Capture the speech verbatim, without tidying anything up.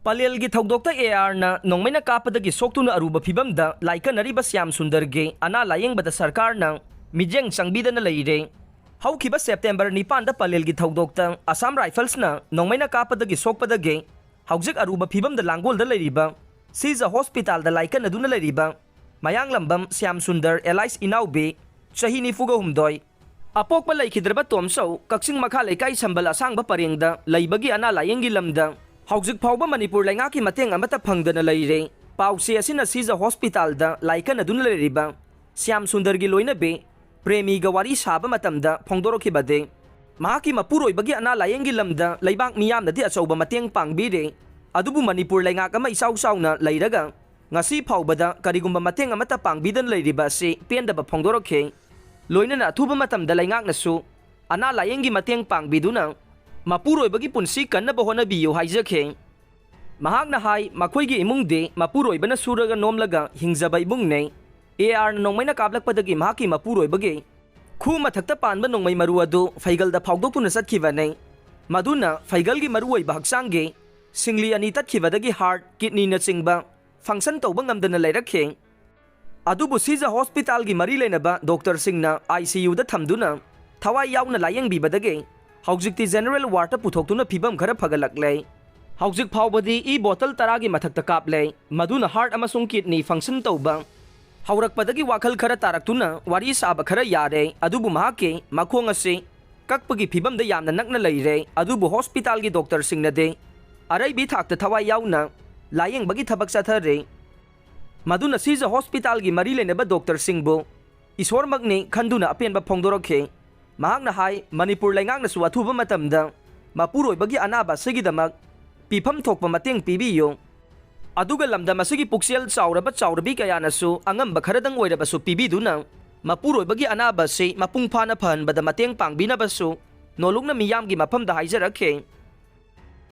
ꯄꯂꯦꯜꯒꯤ ꯊꯧꯗꯣꯛꯇ ꯑꯦ ꯑꯥꯔꯅ ꯅꯣꯡꯃꯩꯅ ꯀꯥꯞꯄꯗꯒꯤ ꯁꯣꯛꯇꯨꯅ ꯑꯔꯨꯕ ꯐꯤꯕꯝꯗ ꯂꯥꯏꯀꯠꯅꯔꯤꯕ ꯁ꯭ꯌꯥꯝ ꯁꯨꯟꯗꯔꯒꯤ ꯑꯅꯥ ꯂꯥꯌꯦꯡꯕꯗ ꯁꯔꯀꯥꯔꯅ ꯃꯤꯠꯌꯦꯡ ꯆꯪꯕꯤꯗꯅ ꯂꯩꯔꯦ꯫ ꯍꯧꯈꯤꯕ ꯁꯦꯞꯇꯦꯝꯕꯔ ꯅꯤꯄꯥꯟꯗ ꯄꯂꯦꯜꯒꯤ ꯊꯧꯗꯣꯛꯇ ꯑꯁꯥꯝ ꯔꯥꯏꯐꯜꯁꯅ ꯅꯣꯡꯃꯩꯅ ꯀꯥꯞꯄꯗꯒꯤ ꯁꯣꯛꯄꯗꯒꯤ ꯍꯧꯖꯤꯛ ꯑꯔꯨꯕ ꯐꯤꯕꯝꯗ ꯂꯥꯡꯒꯣꯜꯗ ꯂꯩꯔꯤꯕ ꯁꯤꯖ ꯍꯣꯁꯄꯤꯇꯥꯜꯗ ꯂꯥꯏꯀꯠꯅꯗꯨꯅ ꯂꯩꯔꯤꯕ ꯃꯌꯥꯡꯂꯝꯕꯝ ꯁ꯭ꯌꯥꯝ ꯁꯨꯟꯗꯔ ꯑꯦꯂꯥꯏꯁ ꯏꯅꯥꯎꯕꯤ, ꯆꯍꯤ ꯅꯤꯐꯨꯒ ꯍꯨꯝꯗꯣꯏ, ꯑꯄꯣꯛꯄ ꯂꯩꯈꯤꯗ꯭ꯔꯕ ꯇꯣꯝꯆꯧ, ꯀꯛꯆꯤꯡ ꯃꯈꯥ ꯂꯩꯀꯥꯏ ꯁꯝꯕꯜ ꯑꯁꯥꯡꯕ ꯄꯔꯦꯡꯗ ꯂꯩꯕꯒꯤ ꯑꯅꯥ ꯂꯥꯌꯦꯡꯒꯤ ꯂꯝꯗ ꯍꯧꯖꯤꯛ ꯐꯥꯎꯕ ꯃꯅꯤꯄꯨꯔ ꯂꯩꯉꯥꯛꯀꯤ ꯃꯇꯦꯡ ꯑꯃꯠꯇ ꯐꯪꯗꯅ ꯂꯩꯔꯦ꯫ ꯄꯥꯎꯆꯦ ꯑꯁꯤꯅ ꯁꯤꯖ ꯍꯣꯁꯄꯤꯇꯥꯜꯗ ꯂꯥꯏꯀꯠꯅꯗꯨꯅ ꯂꯩꯔꯤꯕ ꯁ꯭ꯌꯥꯝ ꯁꯨꯟꯗꯔꯒꯤ ꯂꯣꯏꯅꯕꯤ ꯄ꯭ꯔꯦꯃꯤꯒ ꯋꯥꯔꯤ ꯁꯥꯕ ꯃꯇꯝꯗ ꯐꯣꯡꯗꯣꯔꯛꯈꯤꯕꯗꯤ, ꯃꯍꯥꯛꯀꯤ ꯃꯄꯨꯔꯣꯏꯕꯒꯤ ꯑꯅꯥ ꯂꯥꯌꯦꯡꯒꯤ ꯂꯝꯗ ꯂꯩꯕꯥꯛ ꯃꯤꯌꯥꯝꯅꯗꯤ ꯑꯆꯧꯕ ꯃꯇꯦꯡ ꯄꯥꯡꯕꯤꯔꯦ, ꯑꯗꯨꯕꯨ ꯃꯅꯤꯄꯨꯔ ꯂꯩꯉꯥꯛ ꯑꯃ ꯏꯆꯥꯎ ꯆꯥꯎꯅ ꯂꯩꯔꯒ ꯉꯁꯤ ꯐꯥꯎꯕꯗ ꯀꯔꯤꯒꯨꯝꯕ ꯃꯇꯦꯡ ꯑꯃꯠꯇ ꯄꯥꯡꯕꯤꯗꯅ ꯂꯩꯔꯤꯕ ꯑꯁꯤ ꯄꯦꯟꯗꯕ ꯐꯣꯡꯗꯣꯔꯛꯈꯤ꯫ ꯂꯣꯏꯅꯅ ꯑꯊꯨꯕ ꯃꯇꯝꯗ ꯂꯩꯉꯥꯛꯅꯁꯨ ꯑꯅꯥ ꯂꯥꯌꯦꯡꯒꯤ ꯃꯇꯦꯡ ꯄꯥꯡꯕꯤꯗꯨꯅ ꯃꯄꯨꯔꯣꯏꯕꯒꯤ ꯄꯨꯟꯁꯤ ꯀꯟꯅꯕ ꯍꯣꯠꯅꯕꯤꯌꯨ ꯍꯥꯏꯖꯈꯤ꯫ ꯃꯍꯥꯛꯅ ꯍꯥꯏ, ꯃꯈꯣꯏꯒꯤ ꯏꯃꯨꯡꯗꯤ ꯃꯄꯨꯔꯣꯏꯕꯅ ꯁꯨꯔꯒ ꯅꯣꯝꯂꯒ ꯍꯤꯡꯖꯕ ꯏꯃꯨꯡꯅꯤ꯫ ꯑꯦ ꯑꯥꯔꯅ ꯅꯣꯡꯃꯩꯅ ꯀꯥꯞꯂꯛꯄꯗꯒꯤ ꯃꯍꯥꯛꯀꯤ ꯃꯄꯨꯔꯣꯏꯕꯒꯤ ꯈꯨ ꯃꯊꯛꯇ ꯄꯥꯟꯕ ꯅꯣꯡꯃꯩ ꯃꯔꯨ ꯑꯗꯨ ꯐꯩꯒꯜꯗ ꯐꯥꯎꯗꯣꯛꯇꯨꯅ ꯆꯠꯈꯤꯕꯅꯤ꯫ ꯃꯗꯨꯅ ꯐꯩꯒꯜꯒꯤ ꯃꯔꯨꯑꯣꯏꯕ ꯍꯛꯆꯥꯡꯒꯤ ꯁꯤꯡꯂꯤ ꯑꯅꯤ ꯇꯠꯈꯤꯕꯗꯒꯤ ꯍꯥꯔꯠ, ꯀꯤꯗꯅꯤꯅꯆꯤꯡꯕ ꯐꯪꯁꯟ ꯇꯧꯕ ꯉꯝꯗꯅ ꯂꯩꯔꯛꯈꯤ꯫ ꯑꯗꯨꯕꯨ ꯁꯤꯖ ꯍꯣꯁꯄꯤꯇꯥꯜꯒꯤ ꯃꯔꯤ ꯂꯩꯅꯕ ꯗꯣꯛꯇꯔꯁꯤꯡꯅ ꯑꯥꯏ ꯁꯤ ꯌꯨꯗ ꯊꯝꯗꯨꯅ ꯊꯋꯥꯏ ꯌꯥꯎꯅ ꯂꯥꯌꯦꯡꯕꯤꯕꯗꯒꯤ ꯍꯧꯖꯤꯛꯇꯤ ꯖꯦꯅꯔꯦꯜ ꯋꯥꯔꯗꯇ ꯄꯨꯊꯣꯛꯇꯨꯅ ꯐꯤꯕꯝ ꯈꯔ ꯐꯒꯠꯂꯛꯂꯦ꯫ ꯍꯧꯖꯤꯛ ꯐꯥꯎꯕꯗꯤ ꯏ ꯕꯣꯇꯜ ꯇꯔꯥꯒꯤ ꯃꯊꯛꯇ ꯀꯥꯞꯂꯦ, ꯃꯗꯨꯅ ꯍꯥꯔꯠ ꯑꯃꯁꯨꯡ ꯀꯤꯗꯅꯤ ꯐꯪꯁꯟ ꯇꯧꯕ ꯍꯧꯔꯛꯄꯗꯒꯤ ꯋꯥꯈꯜ ꯈꯔ ꯇꯥꯔꯛꯇꯨꯅ ꯋꯥꯔꯤ ꯁꯥꯕ ꯈꯔ ꯌꯥꯔꯦ, ꯑꯗꯨꯕꯨ ꯃꯍꯥꯛꯀꯤ ꯃꯈꯣꯡ ꯑꯁꯤ ꯀꯛꯄꯒꯤ ꯐꯤꯕꯝꯗ ꯌꯥꯝꯅ ꯅꯛꯅ ꯂꯩꯔꯦ꯫ ꯑꯗꯨꯕꯨ ꯍꯣꯁꯄꯤꯇꯥꯜꯒꯤ ꯗꯣꯛꯇꯔꯁꯤꯡꯅꯗꯤ ꯑꯔꯩꯕꯤ ꯊꯥꯛꯇ ꯊꯋꯥꯏ ꯌꯥꯎꯅ ꯂꯥꯌꯦꯡꯕꯒꯤ ꯊꯕꯛ ꯆꯠꯊꯔꯤ꯫ ꯃꯗꯨꯅ ꯁꯤꯖ ꯍꯣꯁꯄꯤꯇꯥꯜꯒꯤ ꯃꯔꯤ ꯂꯩꯅꯕ ꯗꯣꯛꯇꯔꯁꯤꯡꯕꯨ ꯏꯁꯣꯔꯃꯛꯅꯤ ꯈꯟꯗꯨꯅ ꯑꯄꯦꯟꯕ ꯐꯣꯡꯗꯣꯔꯛꯈꯤ꯫ ꯃꯍꯥꯛꯅ ꯍꯥꯏ, ꯃꯅꯤꯄꯨꯔ ꯂꯩꯉꯥꯛꯅꯁꯨ ꯑꯊꯨꯕ ꯃꯇꯝꯗ ꯃꯄꯨꯔꯣꯏꯕꯒꯤ ꯑꯅꯥꯕ ꯑꯁꯤꯒꯤꯗꯃꯛ ꯄꯤꯐꯝ ꯊꯣꯛꯄ ꯃꯇꯦꯡ ꯄꯤꯕꯤꯌꯨ꯫ ꯑꯗꯨꯒ ꯂꯝꯗꯝ ꯑꯁꯤꯒꯤ ꯄꯨꯛꯆꯦꯜ ꯆꯥꯎꯔꯕ ꯆꯥꯎꯔꯕꯤ ꯀꯌꯥꯅꯁꯨ ꯑꯉꯝꯕ ꯈꯔꯗꯪ ꯑꯣꯏꯔꯕꯁꯨ ꯄꯤꯕꯤꯗꯨꯅ ꯃꯄꯨꯔꯣꯏꯕꯒꯤ ꯑꯅꯥꯕ ꯑꯁꯤ ꯃꯄꯨꯡ ꯐꯥꯅ ꯐꯍꯟꯕꯗ ꯃꯇꯦꯡ ꯄꯥꯡꯕꯤꯅꯕꯁꯨ ꯅꯣꯂꯨꯛꯅ ꯃꯤꯌꯥꯝꯒꯤ ꯃꯐꯝꯗ ꯍꯥꯏꯖꯔꯛꯈꯤ꯫